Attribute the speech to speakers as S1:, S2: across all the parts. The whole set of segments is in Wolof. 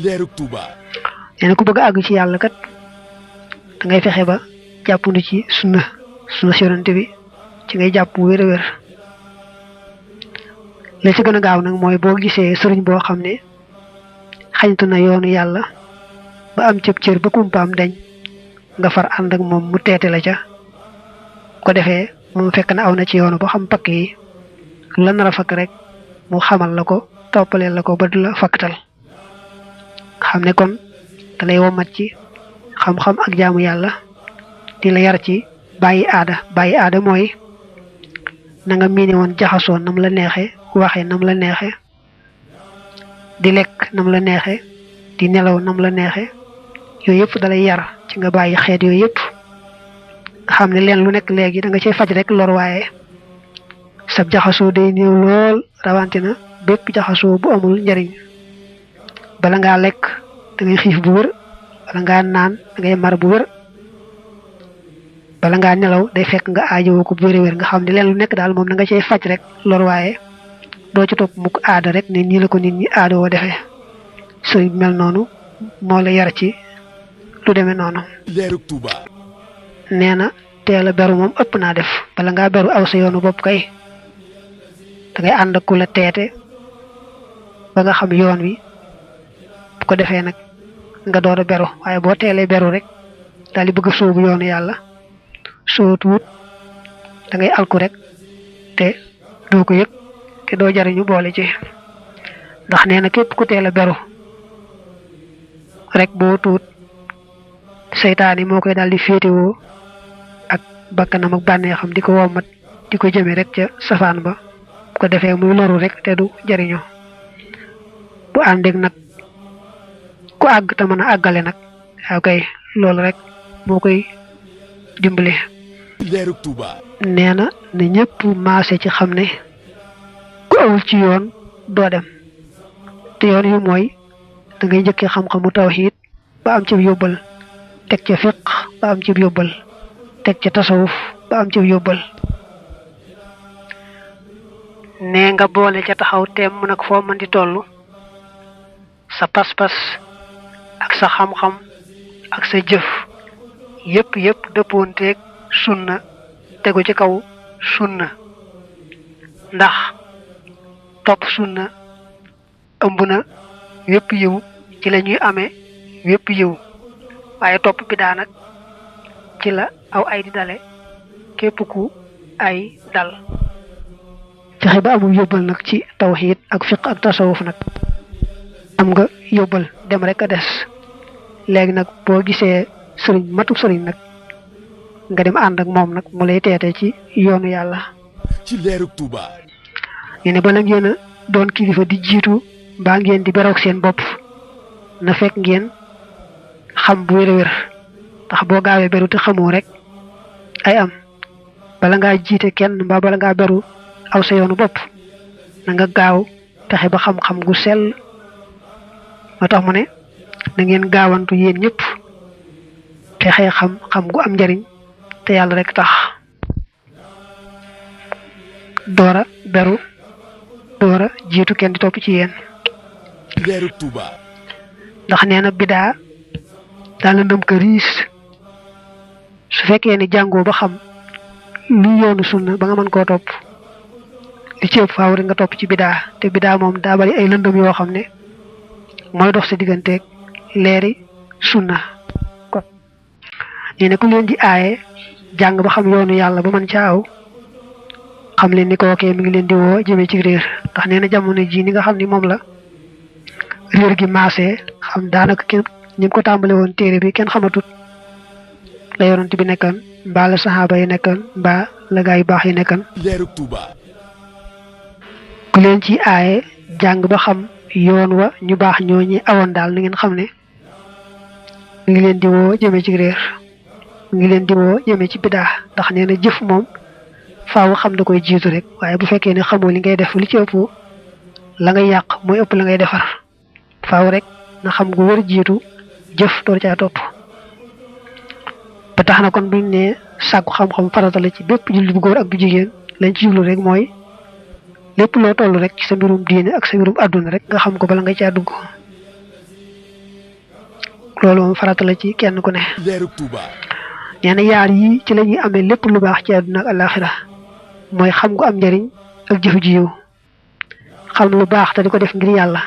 S1: leerug Touba.
S2: nee na ku bëgg a àgg ci yàlla kat da ngay fexe ba jàppandu ci sunna yonent bi ci ngay jàpp bu wér a wér. la ci gën a gaaw nag mooy boo gisee sëriñ boo xam ne xañtu na yoonu yàlla ba am cëb cër ba kumpaam dañ nga far ànd ak moom mu teete la ca ko defee moom fekk na aw na ci yoonu ba xam pakk yi la nar a fakk rek mu xamal la ko toppaleel la ko ba du la fakkatal xam ne kon da lay womat ci xam-xam ak jaamu yàlla di la yar ci bàyyi aada mooy na nga miine woon jaxasoo nam la neexe waxee nam la neexe di lekk nam la neexe di nelaw nam la neexe yooyu yëpp dalay yar ci nga bàyyi xeet yooyu yëpp xam ne leen lu nekk léegi da nga cay faj rek lor waaye sab jaxasoo day néew lool rawante na bépp jaxasoo bu amul njariñ bala ngaa lekk da ngay xiif bu wër bala ngaa naan da ngay mar bu wër bala ngaa nelaw day fekk nga aajowoo ko bu wér nga xam ne leen lu nekk daal moom da nga cay faj rek lor waaye doo ci topp mukk aada rek ne nii la ko nit ñi aada woo defee sëriñ bi mel noonu moo la yar ci lu demee noonu.
S1: leerug Touba.
S2: nee na teel a beru moom ëpp naa def bala ngaa beru aw sa yoonu bopp kay da ngay ànd ak ku la teete ba nga xam yoon wi bu ko defee nag nga door a beru waaye boo teelee beru rek daal di bëgg a sóobu yoonu yàlla sootu wut da ngay alku rek te doo ko yëg te doo jariñu boole ci ndax nee na képp ku teel a beru rek boo tuut seytaane moo koy daal di féetewoo ak bakkanam ak bànneexam di ko wommat di ko jëme rek ca safaan ba bu ko defee muy loru rek te du jariñu bu àndeek nag ku àgg te mën a àggale nag waaw kay loolu rek moo koy dimbale.
S1: leerug Touba.
S2: nee na ne ñëpp maase ci xam ne ku awul ci yoon doo dem te yoon yu mooy da ngay njëkkee xam-xamu tawxiid ba am ci yóbbal teg ca fiq ba am ci yóbbal teg ca tasawuf ba am ci yóbbal. nee nga boole ca taxaw teem mu nag foo mën di toll sa pas-pas ak sa xam-xam ak sa jëf yëpp dëppoonteeg sunna tegu ci kaw sunna ndax topp sunna ëmb na wépp yiw ci la ñuy amee wépp yiw waaye topp bidaa nag ci la aw ay di dale képp ku ay dal fexe ba amul yóbbal nag ci tawxiid ak fiq ak tasawuf nag am nga yóbbal dem rek a des léegi nag boo gisee sëriñ matuk sëriñ nag nga dem ànd ak moom nag mu lay teete ci yoonu yàlla.
S1: ci leerug Touba.
S2: ñu ne bala ngeen a doon kilifa di jiitu mbaa ngeen di beroog seen bopp na fekk ngeen xam bu wér a wér ndax boo gaawee beru te xamoo rek ay am bala ngaa jiite kenn mbaa bala ngaa beru aw sa yoonu bopp na nga gaaw fexe ba xam-xam gu sell moo tax mu ne na ngeen gaawantu yéen ñëpp fexe xam-xam gu am njariñ te yàlla rek tax doora beru doora jiitu kenn di topp ci yéen.
S1: leerug Touba.
S2: ndax nee na bidaa daal la ndëm këriis su fekkee ni jàngoo ba xam lu yoonu sunna ba nga mën koo topp li ci ëpp faaw rek nga topp ci bidaa te bidaa moom daa bari ay lëndëm yoo xam ne mooy dox sa digganteeg leeri sunna kon nee na ku leen di aaye jàng ba xam yoonu yàlla ba mën caa aw xam leen ni kookee mi ngi leen di woo jëmee ci réer ndax nee na jamono jii ni nga xam ni moom la réer gi maase xam daanaka kenn ñi ko tàmbale woon téere bi kenn xamatut la yonent bi nekkan mbaa la saxaaba yi nekkan mbaa la gaa yu baax yi nekkan.
S1: leerug Touba.
S2: ku leen ci aaye jàng ba xam yoon wa ñu baax ñooñi awoon daal na ngeen xam ne mi ngi leen di woo jëmee ci réer mi ngi leen di woo jëmee ci bidaa ndax nee na jëf moom faaw xam da koy jiitu rek waaye bu fekkee ne xamoo li ngay def li ci ëpp la ngay yàq mooy ëpp la ngay defar faaw rek na xam gu wër jiitu jëf door caa topp ba tax na kon buñ ne sàkku xam-xam farata la ci bépp jullit bu góor ak bu jigéen lañ ci jublu rek mooy lépp loo toll rek ci sa mbirum diine ak sa mbirum àdduna rek nga xam ko bala nga caa dugg loolu moom farata la ci kenn ku ne.
S1: leerug Touba.
S2: nee na yaar yi ci la ñuy amee lépp lu baax ci àdduna ak àllaaxira mooy xam gu am njariñ ak jëf ji yiw xam lu baax te di ko def ngir yàlla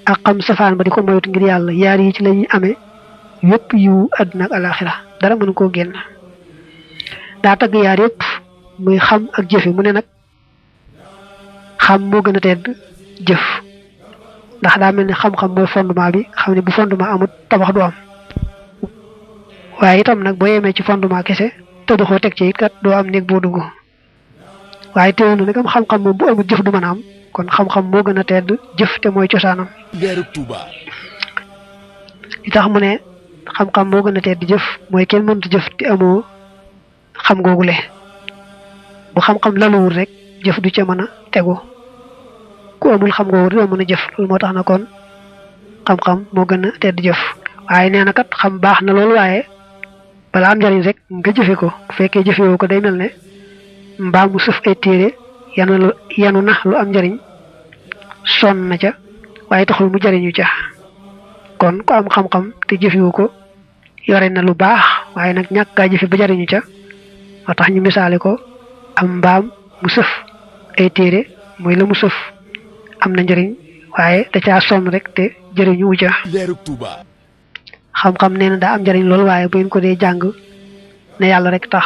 S2: ak xam safaan ba di ko moytu ngir yàlla yaar yi ci la ñuy amee yépp yiw àdduna ak àllaaxira dara mënu koo génn. daa tagg yaar yépp muy xam ak jëfe mu ne nag xam moo gën a tedd jëf ndax daa mel ni xam-xam mooy fondement bi xam ne bu fondement amut tabax du am waaye itam nag boo yemee ci fondement kese te doxoo teg ci it kat doo am néeg boo dugg waaye teewul na nag am xam-xam moom bu amut jëf du mën a am kon xam-xam moo gën a tedd jëf te mooy cosaanam.
S1: leerug Touba.
S2: li tax mu ne xam-xam moo gën a tedd jëf mooy kenn mënut jëf te amoo xam googule bu xam-xam laluwul rek jëf du ca mën a tegu ku amul xam googu doo mën a jëf loolu moo tax na kon xam-xam moo gën a tedd jëf waaye nee na kat xam baax na loolu waaye balaa am njariñ rek nga jëfe ko bu fekkee jëfewoo ko day mel ne mbaa mu sëf ay téere yanu na lu am njariñ sonn na ca waaye taxul mu jariñu ca kon ku am xam-xam te jëfewu ko yore na lu baax waaye nag ñàkk gaa jëfe ba jariñu ca moo tax ñu misaale ko am mbaam mu sëf ay téere mooy la mu sëf am na njariñ waaye da caa sonn rek te jëriñu wu ca.
S1: leerug Touba.
S2: xam-xam nee na daa am njariñ loolu waaye bu ngeen ko dee jàng ne yàlla rek tax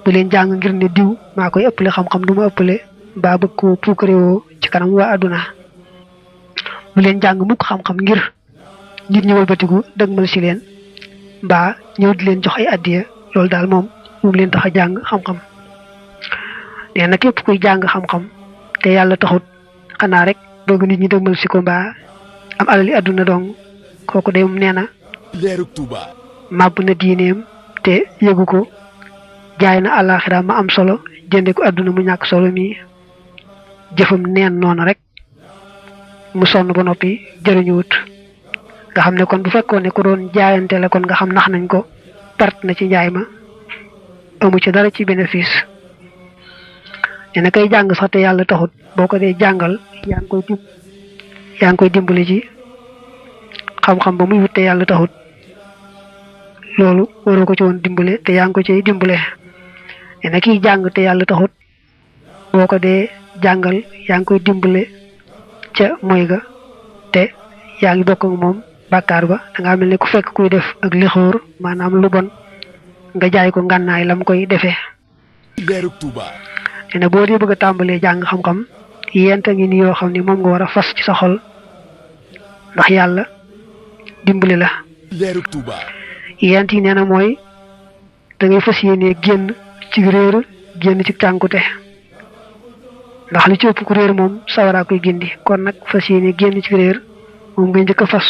S2: bu leen jàng ngir ne diw maa koy ëppale xam-xam du ma ëppale mbaa bëgg ko puukarewoo ci kanam waa àdduna bu leen jàng mukk xam-xam ngir nit ñi wëlbatiku dëgmal si leen mbaa ñëw di leen jox ay addiya loolu daal moom leen tax a jàng xam-xam nee na képp kuy jàng xam-xam te yàlla taxut xanaa rek bëgg nit ñi dëgmal si ko mbaa am alali àdduna dong kooku de nee na
S1: leerug Touba.
S2: màbb na diineem te yëgu ko jaay na àllaaxira ma am solo jënde ko àdduna mu ñàkk solo mi jëfam neen noonu rek mu sonn ba noppi jëriñuwut nga xam ne kon bu fekkoon ne ku doon jaayante la kon nga xam nax nañ ko perte na ci njaay ma amu ci dara ci bénéfice nee na kay jàng sax te yàlla taxut boo ko dee jàngal yaa ngi koy dimbali ci xam-xam ba muy wut te yàlla taxut loolu waroo ko ci woon dimbale te yaa ngi ko ciy dimbale nee na kiy jàng te yàlla taxut boo ko dee jàngal yaa ngi koy dimbale ca moy ga te yaa ngi bokk ak moom bàkkaar ba da ngaa mel ne ku fekk kuy def ak lixóor maanaam lu bon nga jaay ko ngànnaay lam koy defee.
S1: leerug Touba.
S2: nee na boo dee bëgg a tàmbalee jàng xam-xam yenta ngi ni yoo xam ne moom nga war a fas ci sa xol ndax yàlla dimbali la.
S1: leerug Touba.
S2: yent yi nee na mooy da ngay fas yéenee génn ci réer génn ci cànkute ndax li ci ëpp ku réer moom sawaraa koy gindi kon nag fas yéenee génn ci réer moom ngay njëkk a fas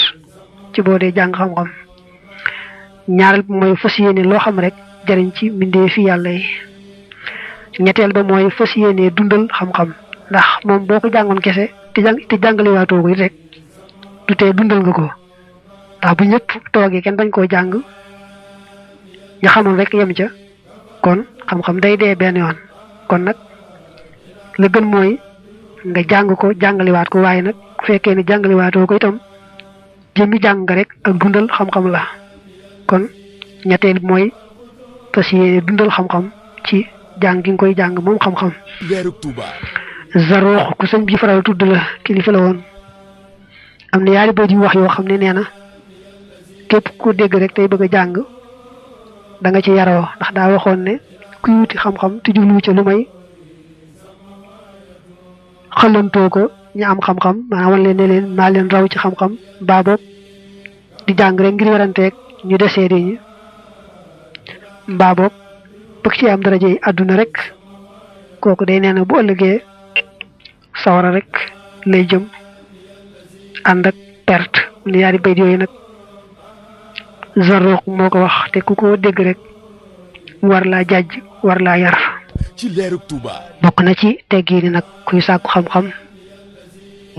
S2: ci boo dee jàng xam-xam ñaareel bi mooy fas yéene loo xam rek jariñ ci mbindee fi yàlla yi ñetteel ba mooy fas yéene dundal xam-xam ndax moom boo ko jàngoon kese te jàngalewaatoo ko it rek du tee dundal nga ko ndax bu ñëpp toogee kenn bañ koo jàng ñu xamoon rek yem ca kon xam-xam day dee benn yoon kon nag la gën mooy nga jàng ko jàngaliwaat ko waaye nag bu fekkee ne jàngaliwaatoo ko itam jëmmi jàng nga rek ak dundal xam-xam la kon ñetteel mooy fas yéene dundal xam-xam ci jàng gi nga koy jàng moom xam-xam.
S1: leerug Touba.
S2: Zaroox ku sëñ bi faral tudd la kilifa la woon am na yaari bayt yu wax yoo xam ne nee na képp ku dégg rek tey bëgg a jàng da nga ci yaroo ndax daa waxoon ne kuy wuti xam-xam te jublu ca lu may xëlantoo ko ñu am xam-xam maanaam wan leen ne leen maa leen raw ci xam-xam mbaa boog di jàng rek ngir waranteeg ñu desee di ñi mbaa boog bëgg ci am daraja yi àdduna rek kooku day nee na bu ëllëgee sawara rek lay jëm ànd ak perte ni yaari bayt yooyu nag Zarruq moo ko wax te ku ko dégg rek war laa jàjj war laa yar.
S1: ci leerug Touba.
S2: bokk na ci teggi ni nag kuy sàkku xam-xam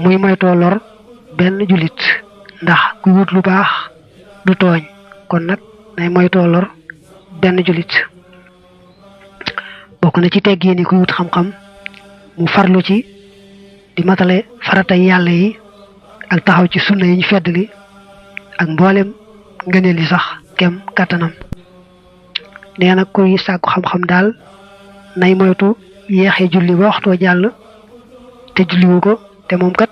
S2: muy moytoo lor benn jullit ndax ku wut lu baax du tooñ kon nag nay moytoo lor benn jullit. bokk na ci teggi ni kuy wut xam-xam mu farlu ci di matale faratay yàlla yi ak taxaw ci sunna yi ñu feddali ak mboolem ngëneel li sax kem kàttanam. nee na kuy sàkku xam-xam daal nay moytu yeexee julli ba waxtoo jàll te julliwu ko te moom kat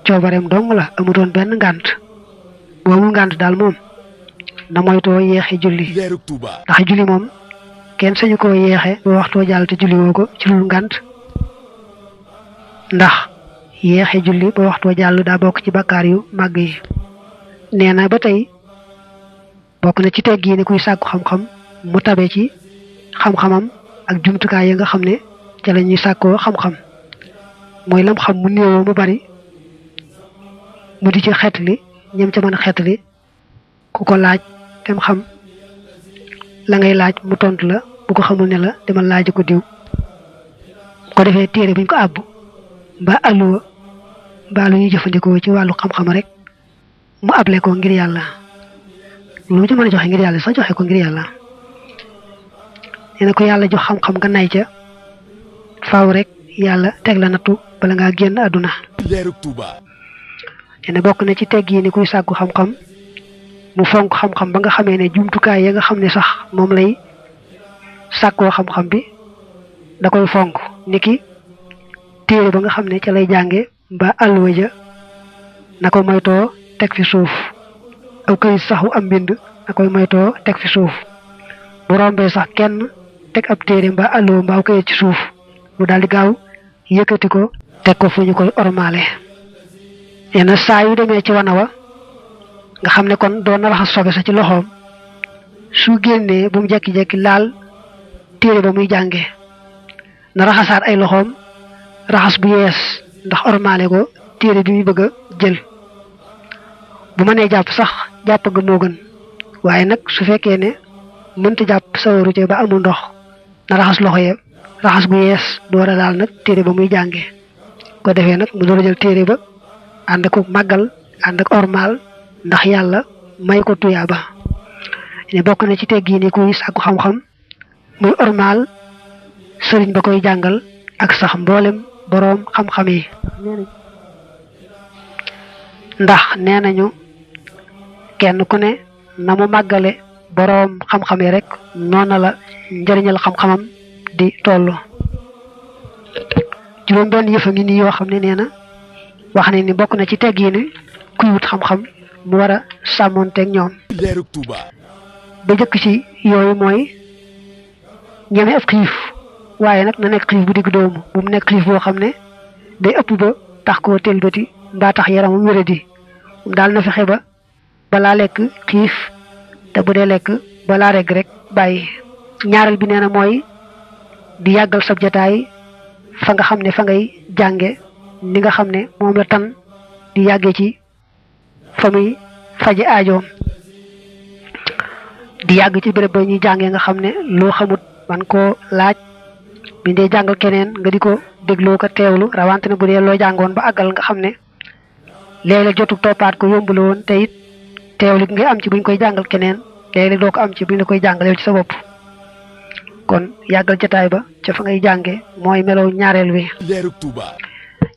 S2: coobareem dong la amutoon benn ngànt bu amul ngànt daal moom na moytoo yeexee julli
S1: leerug Touba
S2: ndax julli moom kenn sañu koo yeexe ba waxtoo jàll te julliwoo ko ci lu ngànt ndax yeexe julli ba waxtoo jàll daa bokk ci bakkaar yu màgg yi. nee na ba tey bokk na ci teggi ne kuy sàkku xam-xam mu tabe ci xam-xamam ak jumtukaay yi nga xam ne ca la ñuy sàkkoo xam-xam mooy lam xam mu néewoo mu bari mu di ci xeetli ñem ca mën a xeetli ku ko laaj te mu xam la ngay laaj mu tontu la bu ko xamul ne la demal laaj ko diw ko defee téere buñ ko àbb mbaa alluwa mbaa lu ñuy jëfandikoo ci wàllu xam-xam rek mu able ko ngir yàlla lu mu ci mën a joxe ngir yàlla sax joxe ko ngir yàlla. nee na ko yàlla jox xam-xam nga nay ca faaw rek yàlla teg la nattu bala ngaa génn àdduna.
S1: leerug Touba
S2: nee na bokk na ci tegg yi ni kuy sàkku xam-xam mu fonk xam-xam ba nga xamee ne jumtukaay ya nga xam ne sax moom lay sàkkoo xam-xam bi da koy fonk niki téere ba nga xam ne ca lay jànge mbaa àlluwa ja na ko moytoo teg fi suuf aw këyit sax wu am mbind na koy moytoo teg fi suuf bu rombee sax kenn teg ab téere mbaa àlluwa mbaa aw këyit ci suuf mu daal di gaaw yëkkati ko teg ko fu ñu koy ormaale. nee na saa yu demee ci wana wa nga xam ne kon doon na raxas sobe sa ci loxoom su génnee bu mu jekki-jekki laal téere ba muy jànge na raxasaat ay loxoom raxas bu yees ndax ormaale ko téere bi muy bëgg a jël. bu mënee jàpp sax jàpp ga moo gën waaye nag su fekkee ne mënta jàpp sawaru ca ba amul ndox na raxas loxo ya raxas bu yees door a laal nag téere ba muy jànge ko defee nag mu door a jël téere ba ànd ak màggal ànd ak ormal ndax yàlla may ko tuyaaba. ne bokk na ci teggi ni kuy sàkku xam-xam muy ormal sëriñ ba koy jàngal ak sax mboolem boroom xam-xam yi. ndax nee nañu kenn ku ne na mu màggale boroom xam-xam yi rek noona la njëriñal xam-xamam di tollu. juróom benn yëfa ngi nii yoo xam ne nee na wax ne ni bokk na ci tegg yi ni kuy wut xam-xam mu war a sàmmoonteeg ñoom.
S1: leerug Touba
S2: ba jëkk ci yooyu mooy ñeme ab xiif waaye nag na nekk xiif bu digg doomu bu mu nekk xiif boo xam ne day ëpp ba tax koo telbati mbaa tax yaramam wéradi moom daal na fexe ba balaa lekk xiif te bu dee lekk balaa regg rek bàyyi. ñaareel bi nee na mooy di yàggal sab jataay fa nga xam ne fa ngay jànge ni nga xam ne moom la tan di yàggee ci fa muy faje aajoom di yàgg ci béréb ba ñuy jàngee nga xam ne loo xamut man koo laaj bi dee jàngal keneen nga di ko dégloo ko teewlu rawante ne bu dee loo jàngoon ba àggal nga xam ne léeg-léeg jotu toppaat ko yomb la woon te it teewlu ngay am ci buñ koy jàngal keneen léeg-léeg doo ko am ci buñ la koy jàngaleel ci sa bopp. kon yàggal jataay ba ca fa ngay jànge mooy melow ñaareel wi.
S1: leerug Touba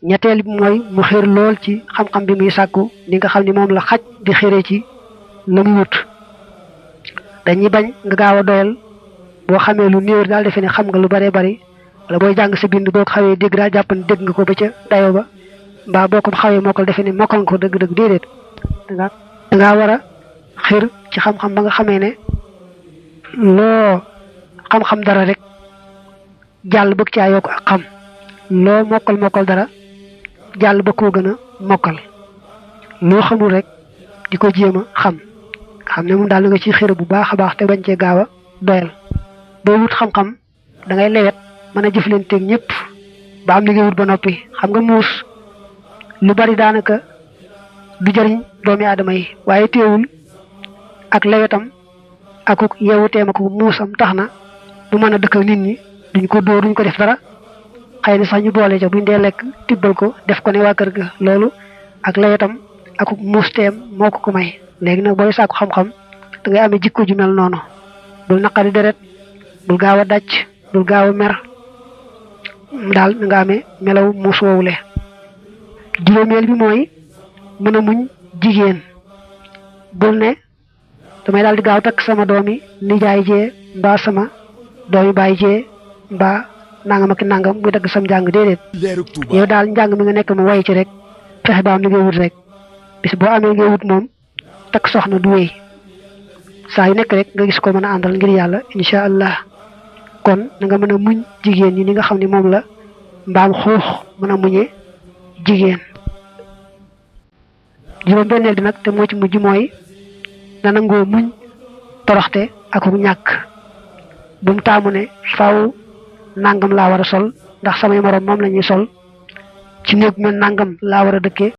S2: ñetteel bi mooy mu xër lool ci xam-xam bi muy sàkku ni nga xam ne moom la xaj di xëree ci la muy wut. dañuy bañ nga gaaw a doyal boo xamee lu néew daal defe ne xam nga lu baree bari wala booy jàng sa bind boo ko xawee dégg daal jàpp ne dégg nga ko ba ca dayo ba mbaa boo ko xawee mokkal defe ne mokkal nga ko dëgg-dëgg déedéet dangaa war a xër ci xam-xam ba nga xamee ne loo xam-xam dara rek jàll bëgg caa yokk ak xam loo mokkal dara jàll ba koo gën a mokkal loo xamul rek di ko jéem a xam ne moom daal na nga ci xër bu baax a baax te bañ cee gaaw a doyal. boo wut xam-xam da ngay lewet mën a jëflanteeg ñëpp ba am li ngay wut ba noppi xam nga muus lu bari daanaka du jëriñ doomi aadama yi waaye teewul ak lewetam ak yeewuteem ak muusam tax na bu mën a dëkk nit ñi duñ ko dóor duñ ko def dara xëy na sax ñu boole ca buñ dee lekk tibbal ko def ko ne waa kër ga loolu ak lewetam ak muusteem moo ko may. léegi nag booy sàkku xam-xam da ngay amee jikko ju mel noonu bul naqari deret bul gaaw a dàcc bul gaaw a mer daal nga amee melaw muus woowule. juróomeel bi mooy mën a muñ jigéen bul ne damay daal di gaaw takk sama doomi nijaay jee mbaa sama doomi baay jee mbaa nangam ak nangam muy dagg sam njàng déedéet
S1: leerug Touba
S2: yow daal njàng mi nga nekk mu way ci rek fexe ba am li ngay wut rek bis boo amee ngay wut moom takk soxna du wéy saa yu nekk rek nga gis ko mën a àndal ngir yàlla incha allah kon na nga mën a muñ jigéen ñi ni nga xam ne moom la mbaam xuux mën a muñe jigéen. juróom benneel bi nag te moo ci mujj mooy na nangoo muñ toroxte ak ñàkk bu mu taamu ne faaw nangam laa war a sol ndax samay morom moom la ñuy sol ci néeg man nangam laa war a dëkkee